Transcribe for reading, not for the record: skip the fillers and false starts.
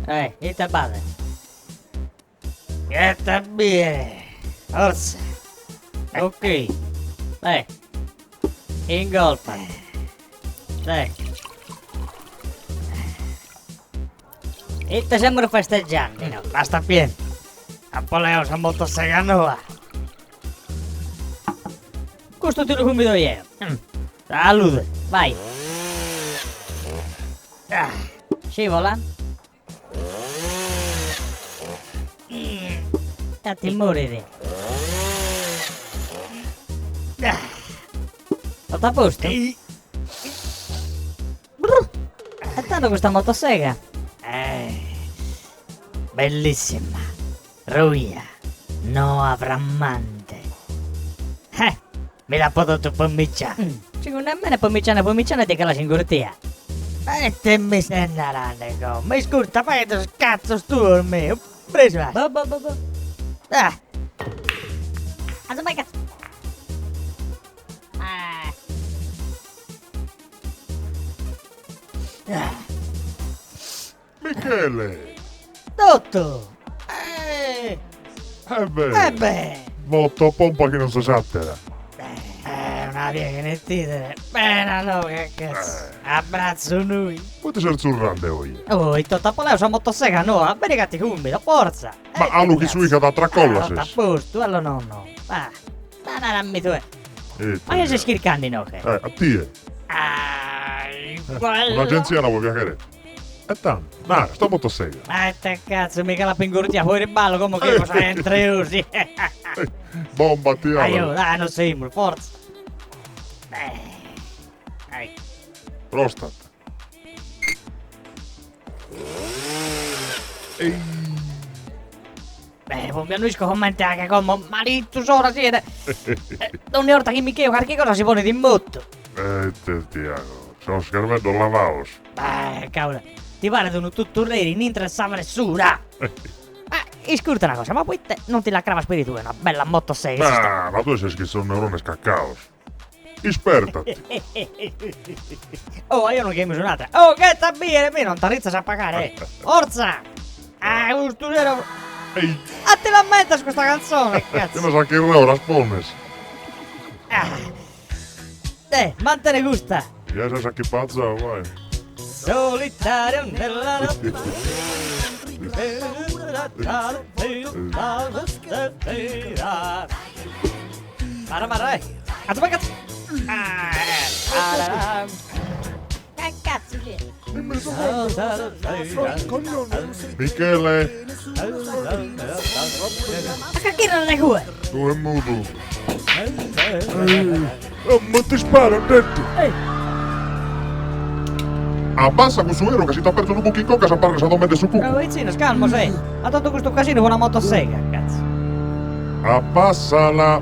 Eh, ite b'at? Ghetta a bìere! Fortza! Ok. Eh. Ingolpa. Dai. Ite semus festeggiande no? Basta pienu. Apo leau sa motosega noa. Custu ti lu cumbido jeo. Salude. Vai. Ah. Scivola. Ca ti morit. Totu a postu? E tando custa motosega? Bellissima, ruja, noa frammante. Eh, mi l'apo totu pomicià. Segundu a mene pomicianne pomicianne ti che l'as ingurtia. Ma ite mi ses narande como? Iscurta, faghe sos catzos tuos meu, presu as. Bo bo bo bo. Ah. Azumai cazzu. Ah. Ah. Michele! Totu! Eh! Eh beh! Eh beh! Motopompa chi non ses àtera! Eh, una piaghene 'e t'idere. Bena no, che cazzu. Eh. Abratzu nui. Poite ses zurrande oje? Oi, totu apo leau sa motosega noa, beni ca ti cumbido, fortza! Ma alu chi suicat a tracolla ses? Totu a postu, ello nono. Ah, ma narami tue. Ite Ma chie ses chircande inoghe? Eh, a tie. Ah, bella. Un'agenzia la pro piaghere. E tando, nara, sta motosega. Ma ite cazzu, mi che l'apo ingurtia po irballu, como chi cosa entreusi. Bomba ti Aio, dai, nos seimus, fortza. Dai. Prostata. Ei. Beh, no isco comente 'agher como, malittu s'ora siet. Donni 'orta chi mi cheo carchi cosa si ponet in motu. Ite diaulu, sos cherveddos lavaos. Beh, cavolo, ti paret unu tuturreri in intro 'e sa fressura. Ma iscurta una cosa, ma poite non ti la cravas peri tue una bella motosega? Ah, ma tue ses chin sos neurones cacaos. Ispertati. Oh, eo non cherimus un'atera. Oh, ghetta a biere, mi non t'arritzas a pagare. Fortza! Ah, custu sero... Ei. A ti l'ammentas custa cantzone, cazzo? Finas a chirreu las pones. Ah. Eh, mantene custa. Ja ses achipazau, vai. Solitario nella notte. Para, para, eh. Azzu, cazzu. Ah, Che cazzo c'è? Michele! Ma che chirra de cue? Tue mudu. Ma ti sparo, detto! Abbassa cussu 'erru ca si t'aperzo unu bucu in conca s'ampargat sa domo de su cucu. Oh, pitzinnos, calmos, eh! Ma totu custu casinu po una motosega, cazzu! Abbassala!